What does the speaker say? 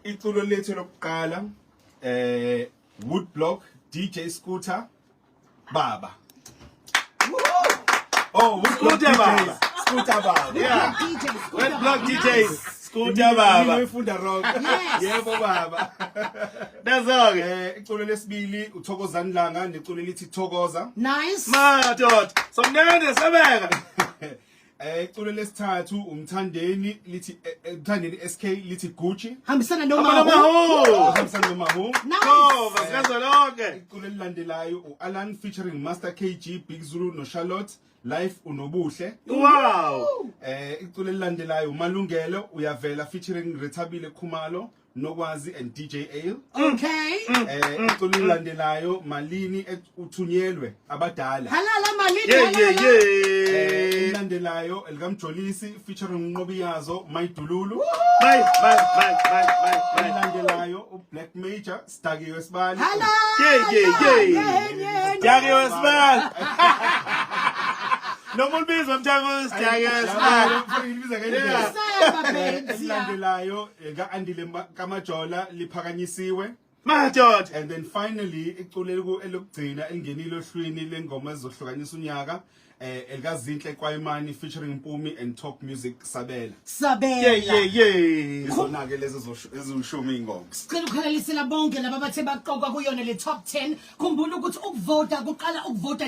Iculo lethu lokuqala, Woodblock DJ Scooter Baba. Oh, Woodblock Scooter Baba. DJs, Scooter Baba. Yeah. DJ Scooter. Woodblock DJs, Scooter Baba. Ngifunda wrong. Yes. Yebo baba. Nazo ke. Iculo lesibili uThokozani Langa neculo elithi Thokoza. Nice. Madoda. Somnene sebeka. Iculo lesithathu uMthandeni lithi Mthandeni SK lithi Gucci. Hambisana Abana noma. maho. Hambisana noMahu. Nice. Kova sikazolonke. Iculo elilandelayo uAlan featuring Master KG, Big Zulu no Charlotte, Life Unobuhle. Iculo elilandelayo uMalungelo Uyavela featuring Rethabile Khumalo, Nokwazi and DJ Ale. Iculo elilandelayo Malini Uthunyelwe Abadala. Halala Malini. Yeah. Halala. Elilandelayo elikaMjolisi featuring Nqobiyazo, Mayidululu. My my my my my my. Elilandelayo uBlack Major, Sdakiwe Sibali. Halala. Yeah. Yeah. Dakiwe Sibali. Noma ulibizwa mthako Sidakiwe Sibali. Ngilibiza ngendlela. Isaya Babetsi. Elilandelayo ka-Andile Kamajola, Liphakanyisiwe. Madoda. And then finally iculo elokugcina elingenile ohlwini lengoma ezohlukanisa unyaka, elikaZinhle Kwayimani featuring Mpumi and Talk Music, Sabela. Sabela. Yeah. Izona ke lezi eziwushumi ingoma. Sicela ukhalalisela bonke laba bathe baqokwa kuyona le top 10. Khumbula ukuthi ukuvota kuqala ukuvota.